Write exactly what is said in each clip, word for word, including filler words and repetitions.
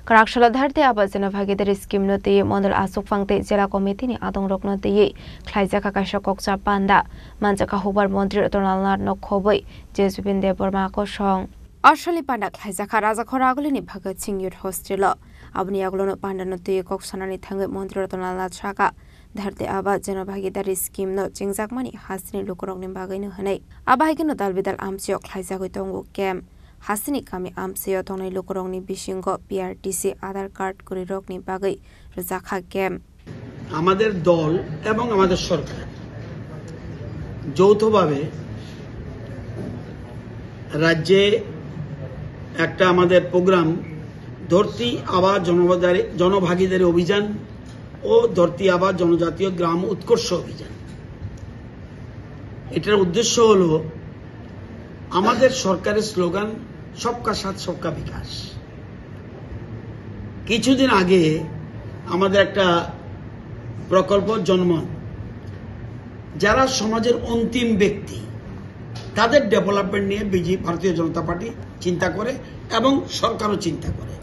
Kwraksalo Dharti Aaba Jan Bhagidari scheme no twiwi mondol achukphang tei jela committee ni adongrokno twiwi khlaijakha kaisa kokcha panda. Manjakha hubar montri Ratan Lal Nath no khobwi Jaswin Debbarma kosong. Asalni panda khlaijakha Rajakhor Agulini Bhagat Singh Youth Hostel o. Aboni yagulono panda no twiwi kok sanani thangwi montri Ratan Lal Nath sakha, Dharti Aaba Jan Bhagidari scheme no chengjakmani hasteni lukurokni bagwino hwnwi. Abo hai kheno dal bidal amchaio khlaijagwi tongo camp. Hasteni kami amchaio tongnai lukurokni bisingo P R T C Aadhaar card kwrwirokni bagwi rwjakha camp. আমাদের দল এবং আমাদের সরকার যৌথভাবে রাজ্যে একটা আমাদের প্রোগ্রাম, ধরতি আবা জনভাগিদারি, জনভাগিদারি অভিযান ও ধরতি আবা জনজাতীয় গ্রাম উৎকর্ষ অভিযান। এটার উদ্দেশ্য হলো আমাদের সরকারের স্লোগান সবকা সাথ সবকা বিকাশ। কিছুদিন আগে আমাদের একটা প্রকল্প জন্ম, যারা সমাজের অন্তিম ব্যক্তি, তাদের ডেভেলপমেন্ট নিয়ে বিজেপি, ভারতীয় জনতা পার্টি চিন্তা করে এবং সরকারও চিন্তা করে।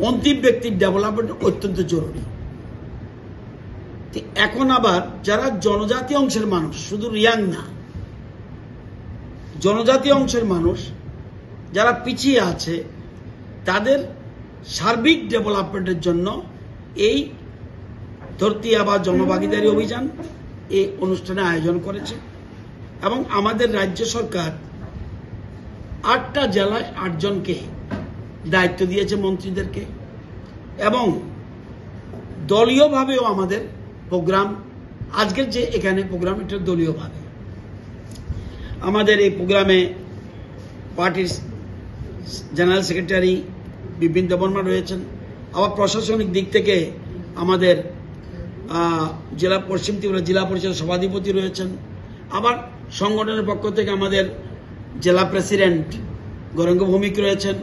অন্তিম ব্যক্তির ডেভেলপমেন্ট অত্যন্ত জরুরি। তো এখন আবার যারা জনজাতি অংশের মানুষ, শুধু রিয়াং না, জনজাতি অংশের মানুষ যারা পিছিয়ে আছে, তাদের সার্বিক ডেভেলপমেন্টের জন্য এই ধরতি আবা জনভাগিদারি অভিযান এই অনুষ্ঠানে আয়োজন করেছে। এবং আমাদের রাজ্য সরকার আটটা জেলায় আটজনকে দায়িত্ব দিয়েছে মন্ত্রীদেরকে, এবং দলীয়ভাবেও আমাদের প্রোগ্রাম, আজকের যে এখানে প্রোগ্রাম, এটা দলীয়ভাবে। আমাদের এই প্রোগ্রামে পার্টির জেনারেল সেক্রেটারি বিপিন দেববর্মা রয়েছেন। আবার প্রশাসনিক দিক থেকে আমাদের, আহ, জেলা, পশ্চিম ত্রিপুরা জেলা পরিষদের সভাধিপতি রয়েছেন। আবার সংগঠনের পক্ষ থেকে আমাদের জেলা প্রেসিডেন্ট গৌরাঙ্গ ভৌমিক রয়েছেন,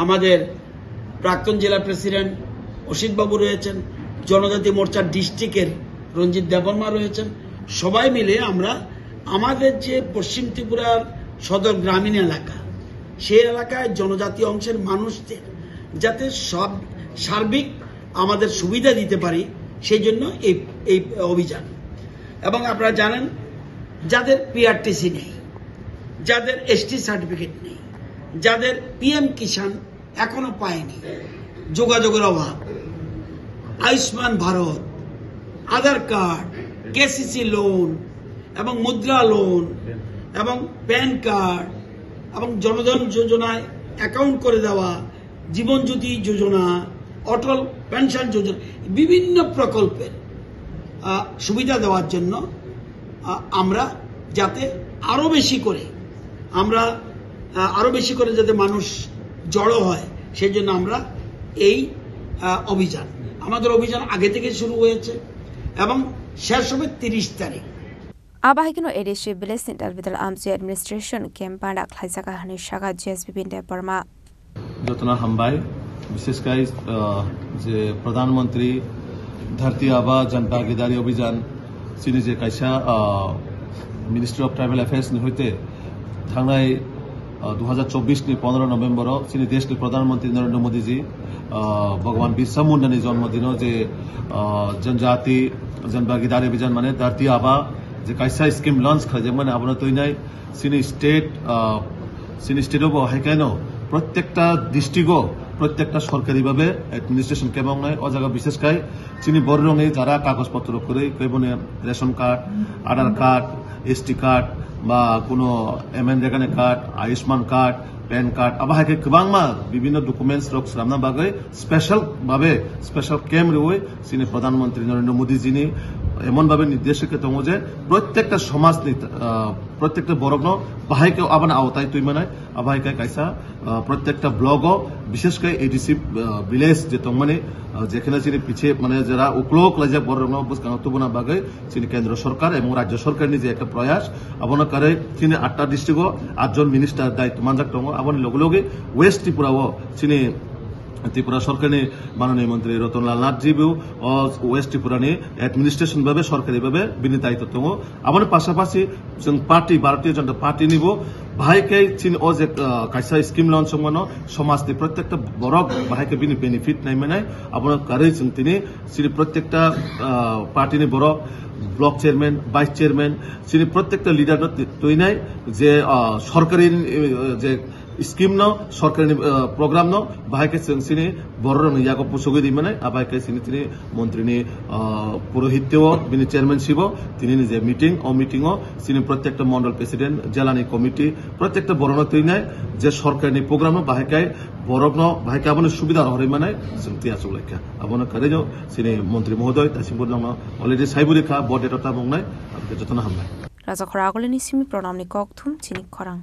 আমাদের প্রাক্তন জেলা প্রেসিডেন্ট অসিত বাবু রয়েছেন, জনজাতি মোর্চার ডিস্ট্রিক্টের রঞ্জিত দেববর্মা রয়েছেন। সবাই মিলে আমরা আমাদের যে পশ্চিম ত্রিপুরার সদর গ্রামীণ এলাকা, সেই এলাকায় জনজাতি অংশের মানুষদের যাতে সব সার্বিক আমাদের সুবিধা দিতে পারি, সেই জন্য এই, এই অভিযান। এবং আপনারা জানেন, যাদের পিআরটিসি নেই, যাদের এসটি সার্টিফিকেট নেই, যাদের পিএম কিষাণ এখনো পায়নি, যোগাযোগের অভাব, আয়ুষ্মান ভারত, আধার কার্ড, কেসিসি লোন এবং মুদ্রা লোন এবং প্যান কার্ড এবং জনধন যোজনায় অ্যাকাউন্ট করে দেওয়া, জীবন জ্যোতি যোজনা, অটল পেনশন যোজনা, বিভিন্ন প্রকল্পের, আহ, সুবিধা দেওয়ার জন্য, আহ, আমরা যাতে আরো বেশি করে, আমরা, আহ, আরো বেশি করে যাতে মানুষ জড়ো হয়, সেই জন্য আমরা এই, আহ, অভিযান, আমাদের অভিযান আগে থেকে শুরু হয়েছে এবং শেষ হবে তিরিশ তারিখ। Abo hai kheno A D C village ni dal bidal amchaio administration camp panda khlaijak hwnwi sakha Jaswin Debbarma. Jotono hambai, bishesh kai, ah, je Pradhan Mantri Dharti Aaba Jan Bhagidari Abhijan, chini je kaisa, ah, Ministry of Tribal Affairs ni hoite thangnai, ah, dui hajar chobbish ni pondro November o chini desh ni Pradhan Mantri Narendra Modi ji, ah, Bhagwan Birsa Munda ni jonmo dino je, ah, Janjati Jan Bhagidari Abhijan mane Dharti Aaba je kaisa scheme launch khlaijak mani abono twinai chini state, ah, chini state o bo hai khe no protekta district o, protekta sorkari bhabe administration kebong nai, o jaga bishesh kai chini borok rok ni jara kagoj potro kwrwi, kebo ni ration card, Aadhaar card, S T card, ba kuno M N Regani card, Ayushman card, PAN card, abo hai khe kwbangma bibhinno documents rok swnamna bagwi special bhabe special camp rwi chini Pradhan Mantri Narendra Modi ji ni emon bhabe nirdesh khe tongo je protekta somaj ni, ah, protekta borok no bahai khe aboni aotai twi manai, abo hai khe kaisa, ah, protekta block o, bishesh khe A D C, ah, village je tongmani, ah, jekheno chini piche mane jera uklok laijak borok no bwskango tubuna bagwi chini kendro sorkar ebong rajyo sorkar ni je ekta proyas, abono karwi chini atta district o atjon minister daitw manjak tongo, aboni loge loge West Tripura o chini Tripura sorkarni mananiya montri Ratan Lal Nath ji bo o West Tripura ni administration babe, sorkari babe bini daitw tongo. Aboni pasapasi chwng party, Bharatiya Janata Party ni bo bahai khe chini o je, ah, kaisa scheme launch wngmano, somaj ni protekta borok bahai khe bini benefit nai manai. Abono karwi chwng tini chini protekta, ah, party ni borok, block chairman, vice chairman, chini protekta leader no twi-, twinai je, ah, sorkari, eh, je scheme no, sorkari ni, eh, program no, bahai khe chwng chini borok rok ni yago pusugwi ri manai, abai khe chini, chini montri ni, eh, purohityo, bini chairmanship o, tini ni je meeting, o meeting o chini protekta mondol president, jela ni committee, protekta borok no twinai, je sorkari ni program no bahai khe borok no bahai khe aboni subida rohorwi manai, chwng twi achuk lai kha. Abono karwi no chini montri mohodoy, dasimbo nang no already saiburi kha, bo date o tabuk nai, aboni jotono hambai. Rajakhora Agulini simi Pranamni kokthum chini khorang.